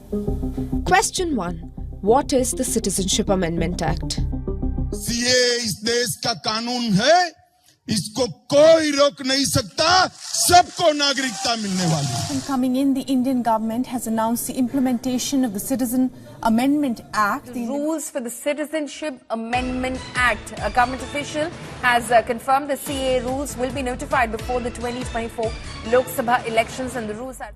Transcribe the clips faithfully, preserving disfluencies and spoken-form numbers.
Question one. What is the Citizenship Amendment Act? CAA इस देश का कानून है, इसको कोई रोक नहीं सकता। सबको नागरिकता मिलने वाली है। And coming in, the Indian government has announced the implementation of the Citizen Amendment Act. The Rules for the Citizenship Amendment Act. A government official has uh, confirmed the C A A rules will be notified before the twenty twenty-four Lok Sabha elections, and the rules are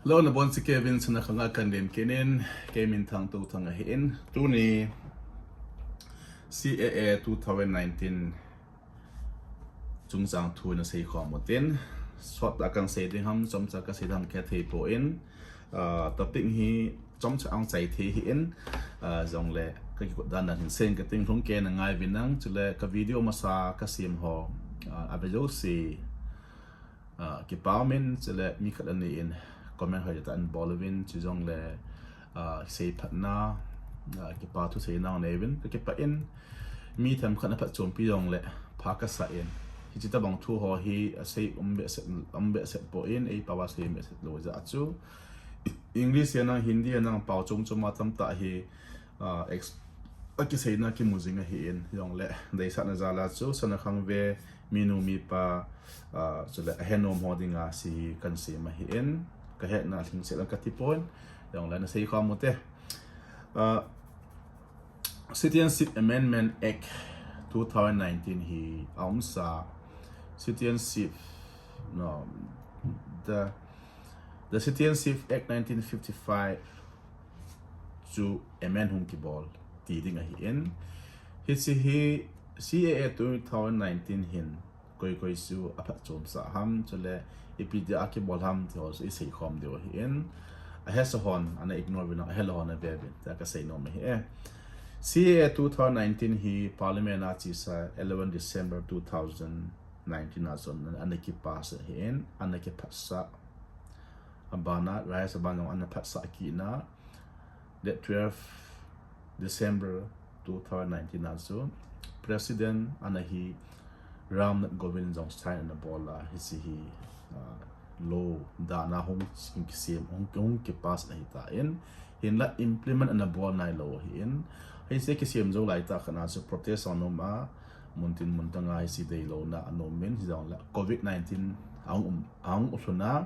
Lo na bon si Kevin sana khanga kan den kenin, Kevin Thang Tu Thang ahin. Tuni C A A two thousand nineteen chungchang thu na sei khom utin. Sot a kan sei ding ham, chomcha ka sei ding ham ka thei poi. Ah, topic hi chomcha ang chai thei hi in, ah, jong le ka kikut dan dan hin sen ka ting lhung ke na ngai vinang, chule ka video masa ka sim ho, ah, a video si, ah, kipah min, chule mi khat ani in comment hoi ta an bol vin, chu jong le, ah, sei phatna, ah, kipah thu sei nang nei vin, ka kipah in, mi them khat na phat chompi jong le, pha ka sa in. Hi chi ta bang thu ho hi, ah, sei um be set, um be set po in, ei pa wa sei be set lo ja chu. English ya nang, Hindi ya nang, pau chom chom a tam ta hi, ah, ex-, a kiseina kimu jing ahi in, jong le, dei sa na ja la chu, sana khang ve, mi nu mi pa, ah, chule, a henom ho dinga si kan sei ma hi in, ka het na thing se la ka ti pon, jong le, na sei khom u te. Ah, Citizenship Amendment Act two thousand nineteen hi a um sa, citizenship, no, the, the Citizenship Act nineteen fifty-five chu amend hung kibol ti ding ahi in. Hi si hi C A A two thousand nineteen hin koi koi chu a phat chom sa ham, chule ipi dia kibol ham ti ho chu i sei khom diu ahi in. A he sa hon, ana ignore vin, a he lo hon a ve vin, ta ka sei nom hi e. C A A two thousand nineteen hi Parliament a chi sa eleven December two thousand nineteen a chun ana ki pass ahi in, ana ki phat sa. A bana, Rajya Sabha jong ana phat sa ki na. Date twelve December two thousand nineteen a chu President ana hi Ram Nath Kovind jong sign ana bol a, hi si hi, ah, lo dana hung kisem, hung, hung ki pass ahi ta in, hinla implement ana bol nai lo hi in, hi si kisem jo lai ta khana chu protest ana um a, mun tin mun tanga hi si dei lo na ana um in, hi jong la covid nineteen ahung um, ahung u lhuna,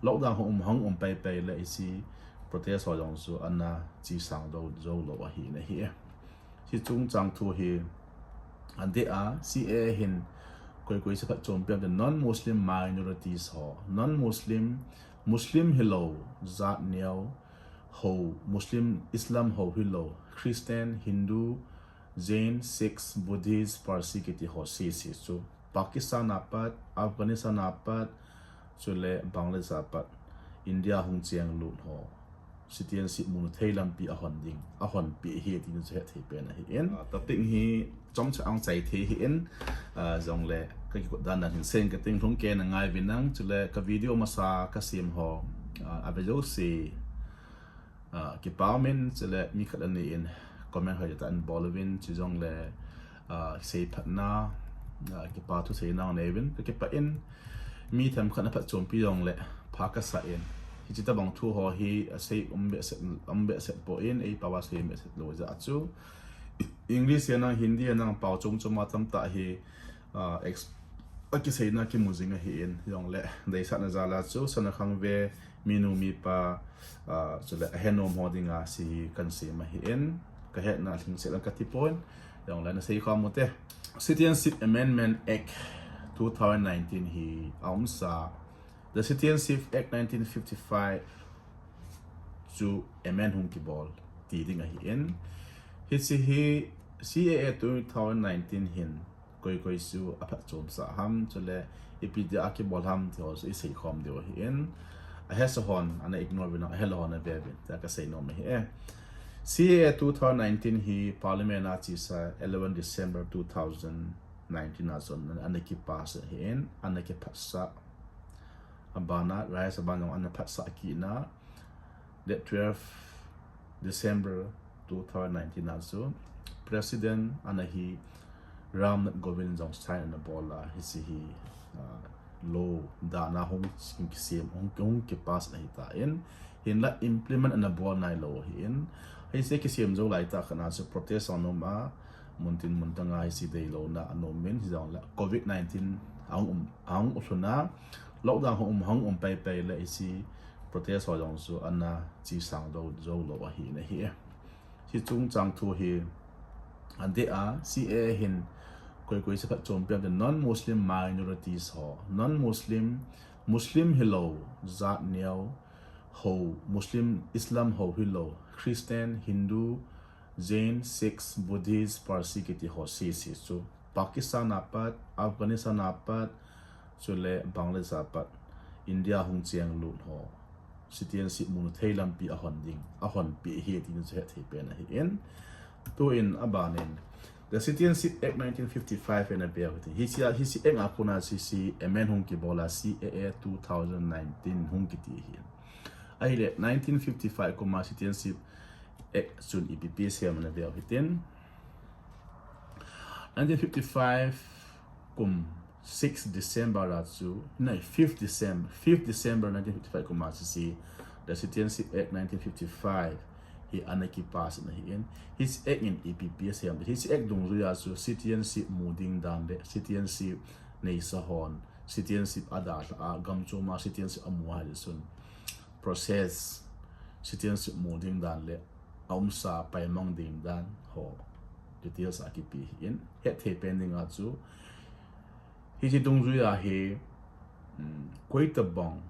lockdown hung um, hung um pai pai le hi si protest ho jong chu ana chi sang do jo lo ahi na hi. Hi chungchang thu hi, an de a, C A A hin koi koi sa phat chom piam te non-Muslim minorities ho, non-Muslim, Muslim hi lo, jat neo ho, Muslim, Islam ho hi lo, Christian, Hindu, Jain, Sikhs, Buddhist, Parsi kiti ho si si chu Pakistan a pat, Afghanistan a pat, chule Bangladesh a pat, India hung cheng lut ho citizenship mu thei lampi a hon ding, a hon pi hi ti nu che thei pen ahi in. Ah, topic hi chomcha ang chai thei hi in, ah, jong le ka kikut dan dan hin sen ka ting lhung ke na ngai vinang, chule ka video masa ka sim ho, ah, a video si, ah, kipah min, chule mi khat ani in comment hoi ta an bol vin, chu jong le, ah, sei phatna, ah, kipah thu sei nang nei vin, ka kipah in, mi them khat na phat chompi jong le, pha ka sa in. Hi chi ta bang thu ho hi, ah, sei um be set, um be set po in, ei pa wa sei be set lo ja chu. English ya nang, Hindi ya nang, pau chom chom a tam ta hi, ah, ex-, a kiseina kimu jing ahi in, jong le, dei sa na ja la chu, sana khang ve, mi nu mi pa, ah, chule a henom ho dinga si kan sei ma hi in, ka het na thing se la ka ti pon, jong le, na sei khom u te. Citizenship Amendment Act two thousand nineteen hi a um sa, the Citizenship Act nineteen fifty-five chu amend hung kibol ti ding ahi in. Hi si hi C A A two thousand nineteen hin koi koi chu a phat chom sa ham, chule ipi dia kibol ham ti ho chu i sei khom diu ahi in. A he sa hon, ana ignore vin, a he lo hon a ve vin, ta ka sei nom hi e. C A A two thousand nineteen hi Parliament a chi sa eleven December two thousand nineteen a chun ana ki pass ahi in, ana ki phat sa. A bana, Rajya Sabha jong ana phat sa ki na, date twelve December two thousand nineteen a chu President ana hi Ram Nath Kovind jong sign ana bol a, hi si hi, ah, law dan a hung kisem, hung, hung kipass na ahi tan, hinlah implement ana bol nailou ahin, hiche kisem jou lai tah khat a chu protest ana um a, muntin muntang a hiche deilouna ana um in, hijongle covid nineteen ahung um, ahung lhun a, lockdown hung um, hung um paipai le hiche protest ho jong chu ana chesang jou, jou lou ahi nahi. Hiche chungchang thu hi adeh a, C A A hin koi koi chu phatchompi ham, the non-Muslim minorities ho, non-Muslim, Muslim hilou, jat neo ho, Muslim, Islam ho hilou, Christian, Hindu, Jain, Sikhs, Buddhist, Parsi kiti ho sese chu Pakistan a pat, Afghanistan a pat, chule Bangladesh a pat, India hung chenglut ho citizenship mu thei lampi ahon ding, ahonpeh ahi ti chu hethei pen ahin. Tuin abanin, the Citizenship Act nineteen fifty-five ana beu hitin. Hiche, hiche Act a kona hiche amend hung kibol a, C A A two thousand nineteen hung kiti ahin. Ahile, nineteen fifty-five kum a Citizenship Act chun ipi ipi asem ana beu hitin. Nineteen fifty-five kum six December a chu, nai, fifth December, fifth December nineteen fifty-five kum a chu hiche, the Citizenship Act nineteen fifty-five hi ana kipass na ahin. Hiche Act in ipi ipi asem, hiche Act dungjui a chu citizenship mu ding dan le citizenship neisa hon, citizenship adalha a, gamchom a citizenship amu ahile chun process, citizenship mu ding dan le aumsa paimang ding dan ho details a kipe ahin. Hethei pen ding a chu, hiche dungjui a hi, um, koitabang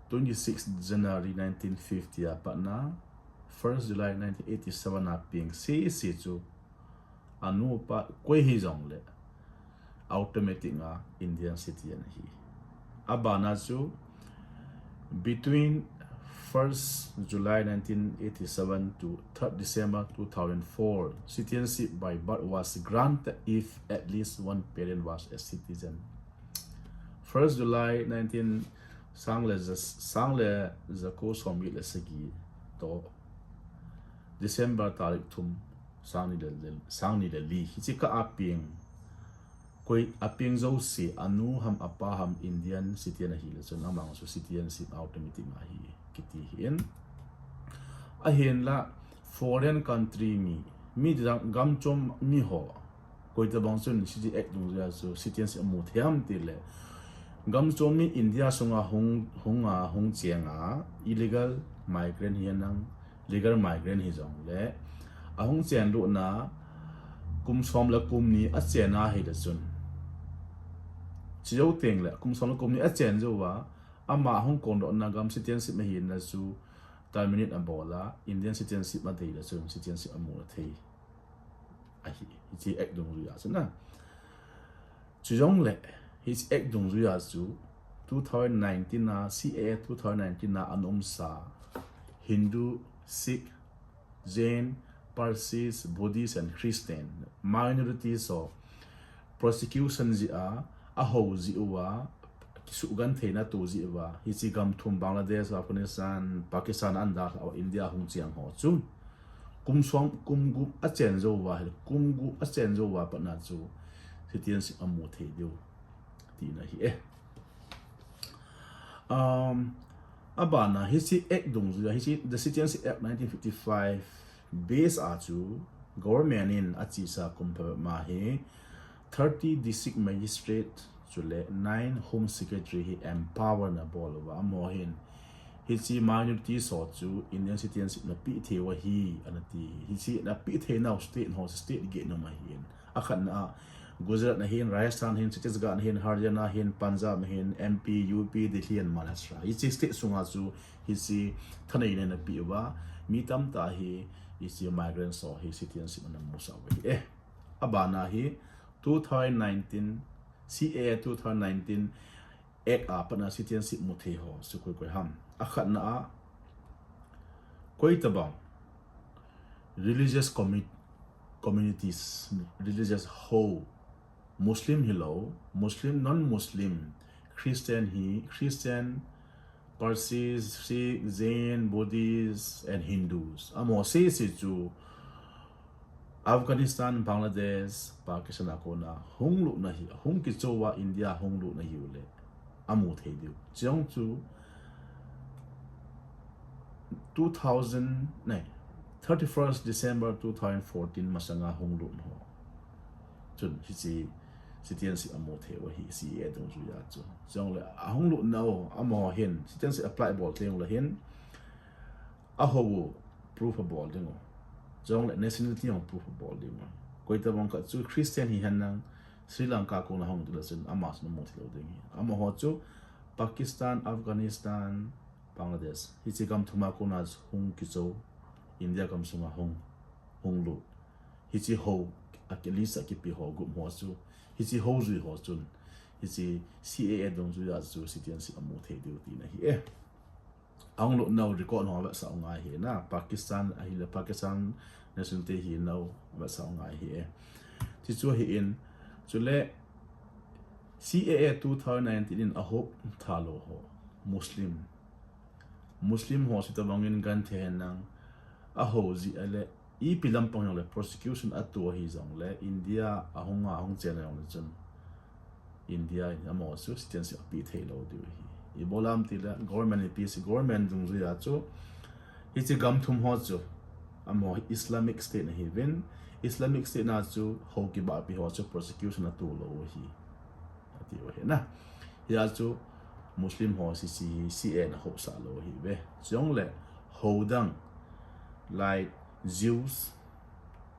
twenty-six January nineteen fifty a pat na first July nineteen eighty-seven a peng sese chu, anu apa koi hijongle automatic a Indian citizen ahi. Abana chu, between first July nineteen eighty-seven to third December two thousand four, citizenship by birth was granted if at least one parent was a citizen. First July nineteen, sang le ja, sang le jako somget le sagi to December tarik thum, sang ni le, le, sang ni le li, hiche kah a peng, koi a peng jouse, anu ham apa ham Indian citizen ahile chun amang chu citizenship automatic a ahi kiti ahin. Ahinla foreign country mi, mi dang gamchom mi ho, koitabang chun hiche Act dungjui a chu citizenship amu thei ham tile, gamchom mi India sunga hung, hung a, hung cheng a, illegal migrant hihen lang, legal migrant hijongle, ahung chenlutna kum som le kum ni achen ahile chun, chujou tengle kum som le kum ni achen jouva, ama ahung kondohna gam citizenship ahina chu terminate abol a, Indian citizenship adei le chun citizenship amu thei ahi, hiche Act dungjui a chu na. Chujongle, hiche Act dungjui a chu two thousand nineteen a, C A A two thousand nineteen a ana umsa Hindu, Sikh, Jain, Parsis, Buddhist and Christian minorities ho prosecution jeh a, ahou jeh uva, kisugentheina atoh jeh uva, hiche gam thum Bangladesh, Afghanistan, Pakistan a ana dalha uva India hung cheng ho chu kum som, kum gup achen jouva ahile, kum gup achen jouva pat na chu citizenship amu thei diu tina ahi e. Um, abana hiche Act dungjui a, hiche the Citizenship Act nineteen fifty-five base a chu government in achesa kum phabep ma hi thirty district magistrate chule nine home secretary hi empower ana bol uva, amaho hin hiche minorities ho chu Indian citizenship napeh thei u ahi ana ti. Hiche napeh theinau state ho, state get nom ahin. Akhatna a Gujarat ahin, Rajasthan ahin, Chhattisgarh ahin, Haryana ahin, Punjab ahin, M P, U P, Delhi and Maharashtra. Hiche state sunga chu hiche thaneina ana pe uva, mi tamtah hi hiche migrants ho hi citizenship ana musah uva ahi e. Abana hi two thousand nineteen, C A A two thousand nineteen Act a pat na citizenship mu thei ho chu koi koi ham. Akhatna a, koitabang religious commu-, communities, religious ho, Muslim hilou, Muslim, non-Muslim, Christian hi, Christian, Parsis, Sikh, Jain, Buddhist and Hindus, amaho sese chu Afghanistan, Bangladesh, Pakistan a kona hung lutna hi, hung kichou a India hung lutna hiu le, amu thei diu. Chujong chu two thousand, ne, thirty-first December two thousand fourteen masanga hung lut ho chun hiche citizenship amu thei u ahi, C A A dungjuiya chu. Chujong le ahung lut nau amaho hin citizenship apply bol teng le hin ahou u proof abol ding u. Chujong le nationality hung proof abol ding u. Koitabang khat chu Christian hihen lang Sri Lanka kona hung tile chun ama chun amu thei lou ding ahi. Amaho chu Pakistan, Afghanistan, Bangladesh, hiche gam thuma kona hung kichou, India gam sunga hung, hung lut. Hiche hou, a ki-, list a kipe ho group ho chu, hiche hou jui ho chun, hiche C A A dungjuiya chu citizenship amu thei diu tina ahi e. Ahung lut nau record ho avetsah u ngai ahi na, Pakistan ahile Pakistan nationality hinau avetsah u ngai ahi e. Chuchu ahin, chule C A A two thousand nineteen in ahop tha lou ho, Muslim. Muslim ho chutabang in genthei hen lang, ahou jeh a le, ipi lampang jong le prosecution ato ahi jong le, India ahung a hung chen jong le chun, India in amaho chu citizenship ape thei lou diu ahi. Ibola ham tile, government ipi si, government dungjuiya chu, hiche gam thum ho chu, amaho Islamic State ahiuvin, Islamic State na chu hou kibahpi ho chu prosecution ato lou ahi. Ati u ahi na. Hia chu Muslim ho C C, C A A in ahopsah lou ahi ve. Chujong le hou dang, like Jews,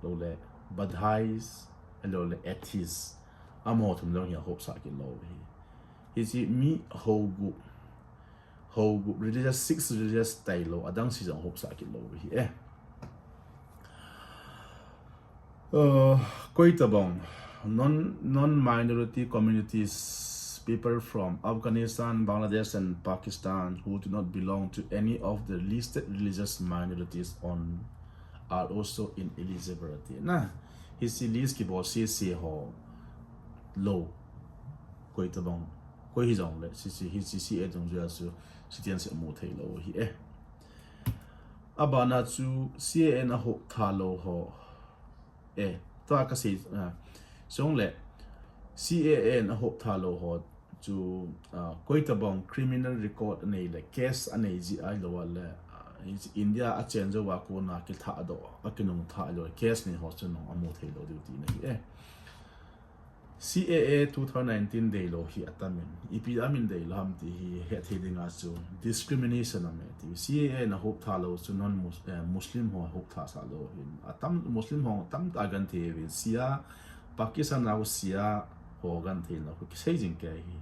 lou le Buddhist, lou le atheist, amaho thum jong hi ahopsah kit lou ahi. Hiche mi hou group, hou group religious, six religious tailou, adang si jong ahopsah kit lou ahi e. Uh, koitabang, non, non-minority communities, people from Afghanistan, Bangladesh and Pakistan who do not belong to any of the listed religious minorities on are also ineligibility. Na, hiche list kibol sese ho lou, koitabang, koi hijong le, hiche, hiche C A A dungjuiya chu citizenship amu thei lou ahi e. Abana chu C A A in ahop tha lou ho. Eh, tua kasei, ah, chujong le C A A in ahop tha lou ho chu, ah, koitabang criminal record anei le case anei jeh ahilou le, ah, India achen jou a kona kithahdoh, akinung thah lou case nei ho chu nung amu thei lou diu tina ahi e. C A A two thousand nineteen deilou hi atam in, ipi amin deilou ham ti hi hethei dinga chu discrimination ahi ti. C A A in ahop tha lou chu non-Mus-, eh, Muslim ho ahop tha sah lou hin. Atam, Muslim ho tamtah genthei uvin, Shia, Pakistan a Shia ho genthei lou kisei jing kei hi.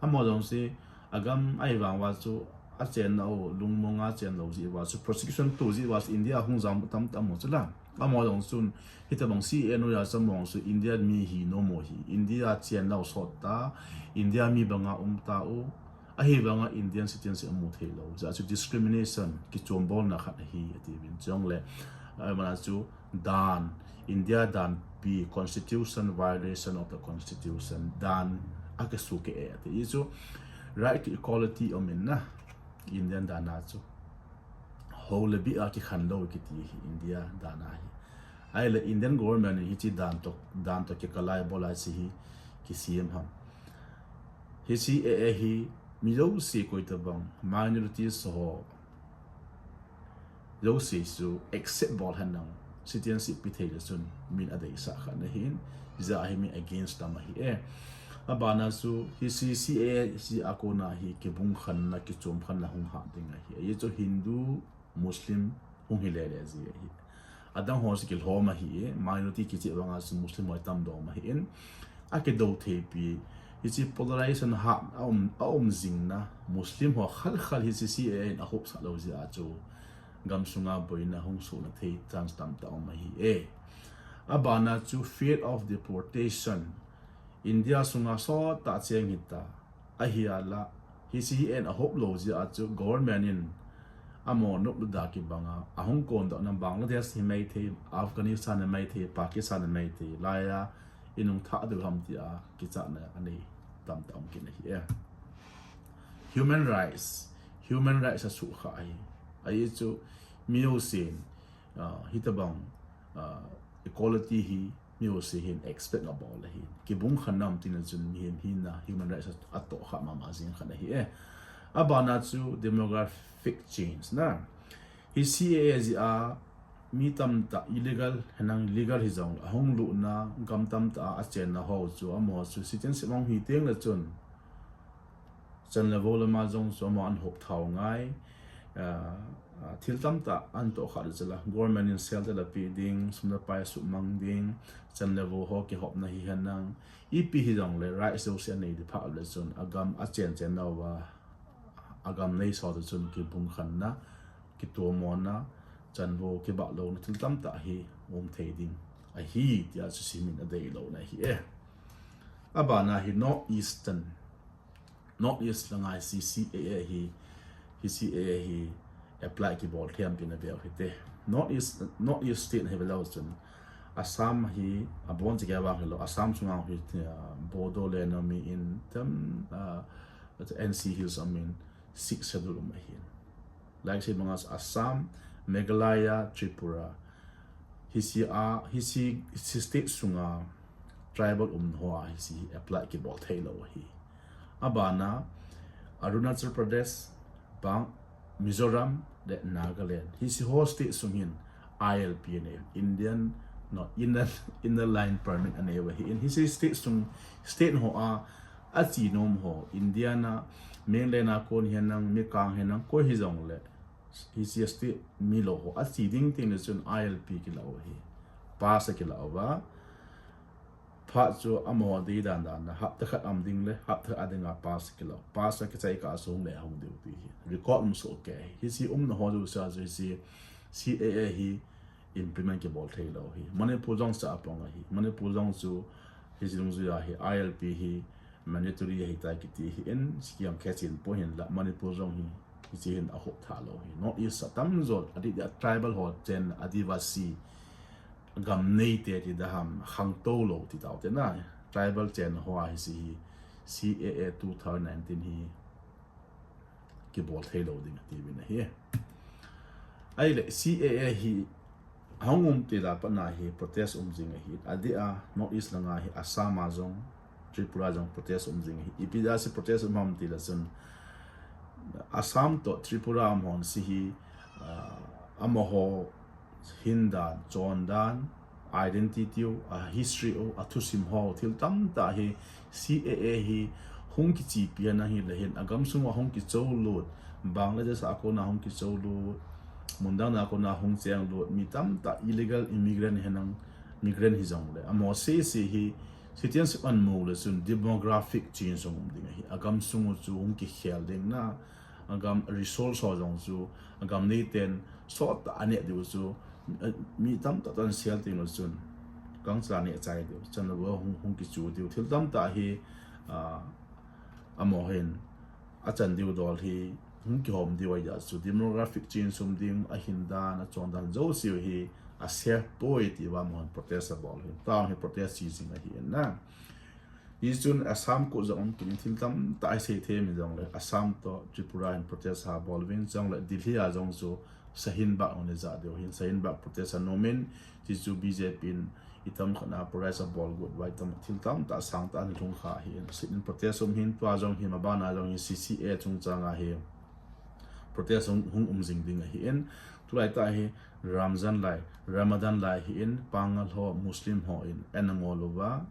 Amaho jong si, agam ahivang uva chu, achen lou, lungmong a chen lou jeh uva chu, prosecution to jeh uva chu, India hung jam tamtah um chu la. Amaho jong chun, hitabang C A A noiya chu amaho chu India mi hi nom u ahi. India chen lou sot ta, India mi banga um ta u. Ahivanga Indian citizenship amu thei lou. Hijeh chu discrimination, kichombolna khat ahi, ati uvin. Chujong le, abana chu dan, India dan pi, constitution, violation of the constitution, dan akisuh keh e ati. Hichu right to equality um in na, Indian dan a chu. Hou le bih a kikhen lou kiti hi India dan ahi. Ahile Indian government in hiche dan toh, dan toh kikal a ibola hiche hi kisem ham. Hiche C A A hi mi jouse koitabang minorities ho jouse chu accept bol hen lang citizenship pe thei le chun min adeisah khat ahin, hijeh a hi mi against tam ahi e. Abana chu hiche C A A hiche a kona hi kibung khenna, kichom khenna hung hah ding ahi. Hichu Hindu, Muslim hung hi lele ji ahi. Adang ho chu kilhom ahi e, minority kicheh vanga chu Muslim ho tamdom ahin, akidou thei pi. Hiche polarization hat a um, a um jing na, Muslim ho khalkhal hiche C A A in ahopsah lou jeh a chu gam sunga boina hung sohna thei chance tamtah um ahi e. Abana chu fear of deportation. India sunga sot tah cheng hita. Ahia la, hiche hi en ahop lou jeh a chu government in amaho nop le da kibanga, ahung kondoh na Bangladesh hi maithei, Afghanistan hi maithei, Pakistan hi maithei, laiya, inung thah diu ham tia, kichatna anei tamtah um kit ahi e. Human rights, human rights asukha ahi. Ahi chu, mi jousen, ah, hitabang, ah, equality hi, mi ho si hin expect abol ahi. Kibung khan nam tin a chun mihem hina human rights a, atoh kha mama jing khan ahi e. Abana chu demographic change na. Hi C A A ji a mi tamtah illegal henang legal hi jong ahung lutna gam tamtah a achenna ho chu amaho chu citizenship ahung hi teng le chun chan le vo lama jong chu amaho an hop thau ngai. Ah, ah, thil tamtah an toh kha le chula government in shelter la pe ding, sum le pai sumang ding, chan le vo ho kihopna hi henang ipi hi jong le rights jouse anei di pha le chun agam achen chen nauva agam nei so te chun kibung khanna, kitomona, chanvo kibah louna thil tamtah hi um thei ding ahi tia chu simin adei louna ahi e. Abana hi North Eastern, North East langa hi C A A hi, hi C A A hi apply kibol them tina beu hite. North East, North East state hi velo chun Assam hi abon chi kya vang lo, Assam sunga hi, uh, Bodoland mi in tam, uh, N C Hills amin Sixth Schedule um ahin. Like sei banga Assam, Meghalaya, Tripura. Hi si a, hi si, si state sunga tribal um hoa hi si apply kibol thei lo hi. Abana Arunachal Pradesh, bang Mizoram le Nagaland. Hi si ho state sung hin I L P anei, Indian, no, Inner, Inner Line Permit anei va hi in. Hi si state sung, state hoa achi nom ho, Indiana, mainland a kon henang, mikang henang, koi hi jong le. Hi si state mi lo ho achi ding teng le chun I L P kila u hi. Pass kila uva. Phat chu amaho dei dan dan na, hapta khat um ding le, hapta khat a dinga pass kila. Pass kichai kah a hung le hung deu ti hi. Record um soh kei. Hi si umna ho jouse a chu hi si C A A hi implement kibol thei lo hi. Manipur jong sa apong ahi. Manipur jong chu hi si dungjuia hi I L P hi mandatory ahi tai kiti hi in, sikiam khe chin po hin la Manipur jong hi, hi si hin ahop tha lo hi. North East a tamjo, adi dia tribal ho chen Adivasi gam nei te ti da ham, khangtou lo ti tau te na, tribal chen hoa hi si hi, C A A two thousand nineteen hi kibol thei lo ding ati vin ahi. Ahile C A A hi ahung um ti la pat na hi protest um jing ahi. Adia North East langa hi Assam a jong, Tripura jong protest um jing ahi. Ipi ja si protest um ham ti la chun Assam to Tripura um hon si hi, ah, amaho hin dan, chon dan, identity u, a history u, a thusim ho, thil tamtah hi C A A hi hung kichipi ana hi le hin, agam sung a hung kichou lut, Bangladesh a kona hung kichou lut, mundang a kona hung cheng lut, mi tamtah illegal immigrant henang, migrant hi jong le. Amaho sese hi citizenship an mu le chun demographic change jong um ding ahi. Agam sung u chu hung kikhel ding na, agam resource ho jong chu, agam nei ten sot ta ane diu chu, eh, mi tamtah tan sel ting lo chun, kang cha ne chai diu, chan lo hung, hung kichu diu, thil tamtah hi, ah, amaho hin, achan diu dol hi, hung kihom diu ahi chu, demographic change um ding, ahin dan, achon dan, jouse hi, a safe poi ti va amaho hin protest abol hin, tang hi protest chi jing ahi in na. Hichun Assam kut jong um kit in thil tamtah isei them in jong le, Assam to Tripura in protest ha bol uvin jong le, Delhi a jong chu Shahin Bagh hung le ja deu hin, Shahin Bagh protest anom in, hichu B J P in itam khat na protest abol got vai tam thil tamtah sangtah ana lhung kha hi in, sit in protest um hin tua jong hi mabana jong hi C C A chungchang a hi protest hung, hung um jing ding ahi in, tulai tah hi Ramzan lai, Ramadan lai hi in, Pangal ho, Muslim ho in, en angol uva,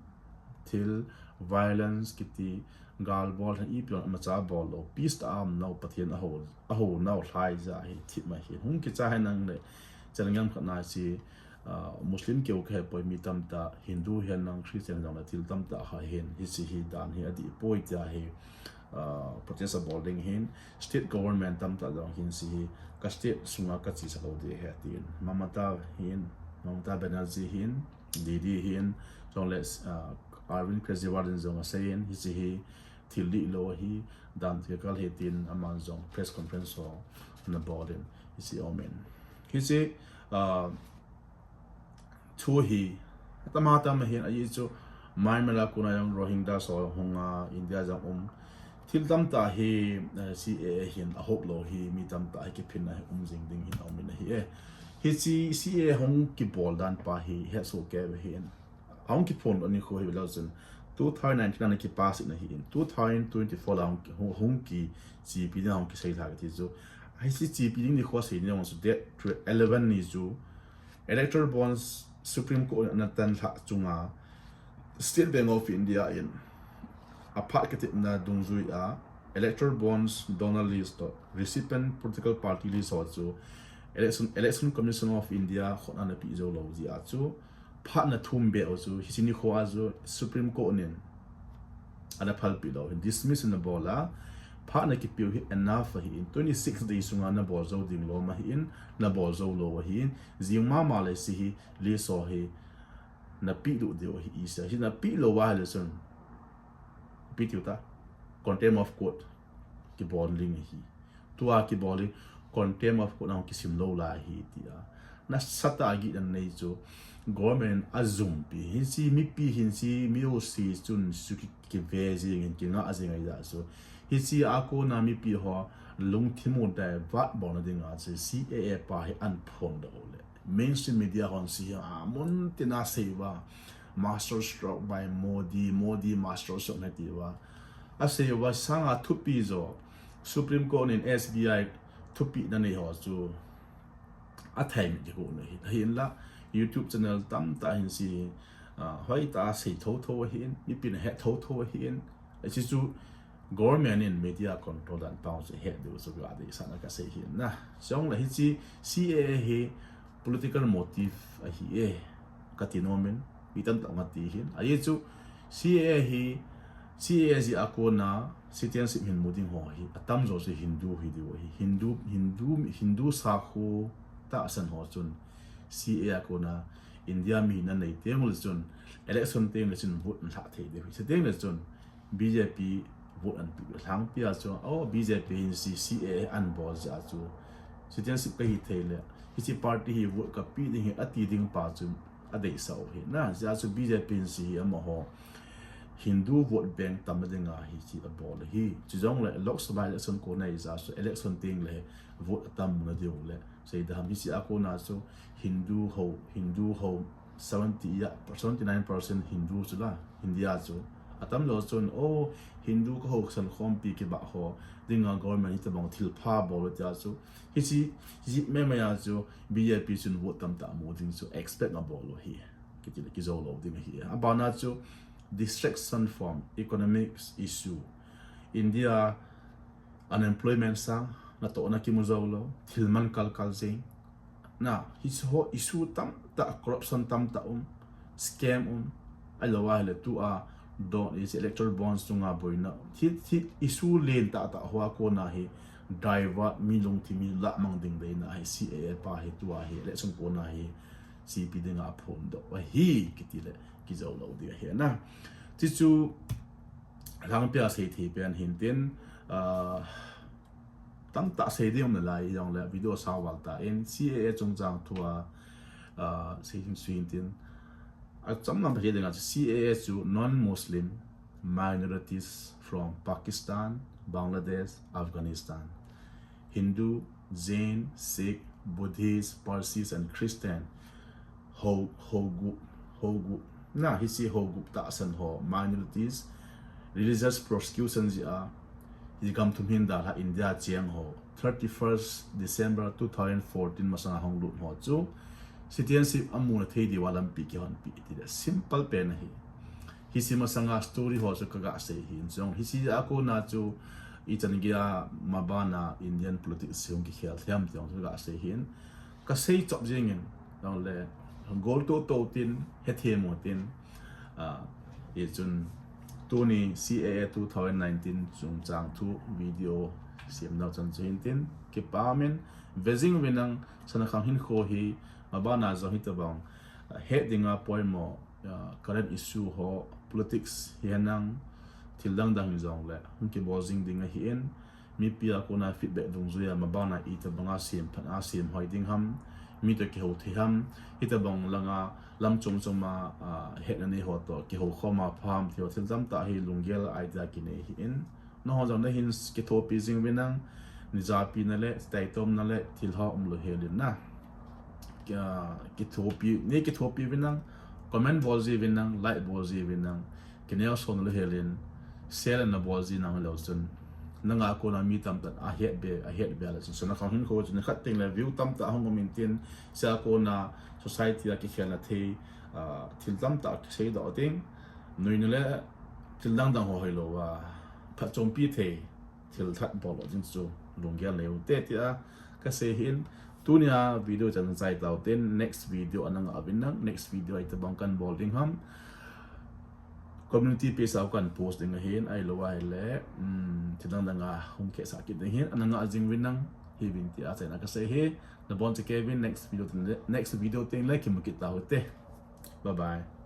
thil violence kiti, gal bol hen ipi jong imacha bol lo, peace tah a um nau Pathen aho, aho nau lhai ja hi thip mai hi. Hung kicha hen nang le, chan ngam khat na si, ah, Muslim keu kahe poi mi tamtah, Hindu hen nang, Christian jong le thil tamtah ha hin, hi si hi dan hi adih poi tia hi, ah, protest abol ding hin, state government tamtah jong hin si hi, ka state sunga kachi sa lo ding ahi tin. Mamata hin, Mamata Banerjee hin, Didi hin, jong le, ah, Arvind Kejriwal in jong asei in, hi si hi thil dih lo hi, dan thil kal hi tin, aman jong press conference ho ana bol in, hi si um in. Hi si, ah, thu hi, tam a tam a hin, ahi chu, Myanmar a kona jong Rohingya ho hung a, India jong um, thil tamtah hi, eh, C A A hin ahop lo hi, mi tamtah hi kiphinna hi um jing ding hin aum in ahi e. Hichi C A A hung kibol dan pa hi, het soh kei ve hin. Ahung kiphondoh nikho hi veleu chun two thousand nineteen a ana kipass in ahin, two thousand twenty-four la hung, hung, hung kichepi ding, hung kisei lha kati chu. Hiche chepi ding nikho sei ding chu date eleven ni chu electoral bonds Supreme Court in ana tan lhah chunga State Bank of India in aphat kitepna dungjui a electoral bonds donor list toh recipient political party list ho chu Election, Election Commission of India khut ana peh jou lou jeh a chu phatna thum beh u chu hiche nikho a chu Supreme Court in ana phalpeh lou hin dismiss ana bol a, phatna kipeu hi enough ahin, twenty-six days sunga nabol jou ding lom ahin, nabol jou lou ahin, jing mama le hiche hi list ho hi napeh lut diu ahi, isa hi napeh lou a ahile chun ipi tiu ta, contempt of court kibol ding ahi. Tua kibol ding, contempt of court a hung kisim lou lai ahi tia nasatah a gihna nei chu government in ajumpi, hiche mipi hiche mi jouse chun chu ki, kive jeng in kinga jeng ahi jeh chu hiche a kona mipi ho lungthim u divert bolna dinga chu C A A pa hi ana phondoh u le mainstream media hon hiche hi amun tina asei uva, master stroke by Modi, Modi master stroke nati uva asei uva sanga thupi jo Supreme Court in S B I thupina nei ho chu athai mit ding u ahi. Ahinla YouTube channel tamtah hin hiche, ah, hoitah a sei thotho ahin, mipin ahet thotho ahin, hiche chu government in media control dan pau chu het diu chu kadeisahna kasei ahin na. Chule hiche C A A hi political motive ahi e kati nom in, mi tamtah in ati ahin. Ajeh chu C A A hi, C A A jeh a kona citizenship hin mu ding ho hi atamjo chu Hindu hi diu ahi. Hindu, Hindu, Hindu sakho tahsan ho chun C A A a kona India mi hina nei teng ule chun election teng le chun vote ana lhah thei diu ahi. Chuteng le chun B J P vote ana peh u, lhangpi a chu, oh, B J P hin hiche C A A ana bol jeh a chu citizenship kahi thei le hiche party hi vote kapeh ding ahi ati ding pa chu adeisah u ahi na. Hijeh a chu B J P in hiche hi amaho Hindu vote bank tamna dinga hiche abol ahi. Chujongle Lok Sabha election kona ahijeh a chu election teng le vote atam muna diu le seida ham, hiche a kona chu Hindu ho, Hindu ho seventy ya, seventy nine percent Hindu chu la, India chu. Atamjo chun, oh, Hindu kaho sankhompi kibah ho dinga government hitobang thilpha bol u tia chu hiche, hiche mema a chu B J P chun vote tamtah mu ding chu expect abol u ahi. Kiti le kijou lou ding ahi. Abana chu distraction from economics issue. India unemployment sang, natohna kimu jou lou, thil man kalkal jeng. Na, hiche ho issue tamtah, corruption tamtah um, scam um, ahilou ahile tua don, hiche electoral bonds chunga boina, hiche issue len tahtah hoa kona hi divert, mi lungthim hi lahmang ding deina hi C A A pa hi tua hi election kona hi chepi dinga aphondoh u ahi kiti le kijou lou ding ahi na. Hichu lhangpia seithei pen hintin, ah, tamtah sei ding um nalai jongle video sang val tan C A A chungchang thua, ah, sei hin sui hintin. Achomlam pa dinga chu C A A chu non-Muslim minorities from Pakistan, Bangladesh, Afghanistan, Hindu, Jain, Sikh, Buddhist, Parsis and Christian ho, ho group, ho group. Na, hiche ho group tahsan ho, minorities, religious persecution jeh a, hi gam thum hin dalha India cheng ho, thirty-first December two thousand fourteen masanga hung lut ho chu citizenship amuna thei diuva lampi kihonpi tile simple pen ahi. Hiche masanga story ho chu kaga sei hin, chujong hiche a kona chu ichan geiya mabana Indian politics hung kikhel them ti jong chu kaga sei hin. Kasei chop jingin, jongle gol toto tin, hethem u tin, ah, hichun tuni C A A two thousand nineteen chungchang thu video semnau chan chu hintin, kipa umin, vejing uvinlang, sana khang hinkho hi, mabana jong hitobang, ah, het dinga poimo, ah, current issue ho, politics hihenlang, thil dangdang hijongle hung kibol jing ding ahin, mipi a kona feedback dungjuiya mabana itobanga sem phat a sem hoi ding ham, mi toh kihou thei ham, hitobang langa lam chom choma, ah, hetna nei ho toh kihou khoma pha ham ti ho thil tamtah hi lunggel idea kinei ahin, nangho jong nahin kithopi jing uvinlang, neijapina le taitomna le thil ho umlou helin na. Kithopi, nei kithopi uvinlang, Comment bol jiuvin lang, like bol jiuvin lang, kineo son le helin, share na bol ji nang leu chun, nanga kona mi tamtah ahet be, ahet be le chun, so na khang hin kho chun khat teng le view tamtah hung um intin, sia kona society a kikhelna thei, ah, thil tamtah kisei doh ding, nuina le thil dang dang ho hoilou a, phatchompi thei, thil that bol ding chu lunggel nei u te tia kasei hin, tunia video chan chai tau ten, next video ana ngah uvin lang, next video itobang kan bol ding ham. Community page a kan post ding ahin, ahilou ahile, um, thil dang dang a hung kisah kit ding hin, ana ngah jing uvin lang, hiuvin tia achaina kasei hi, nabonchauvin next video teng le, next video teng le kimu kit tau te. Bye bye.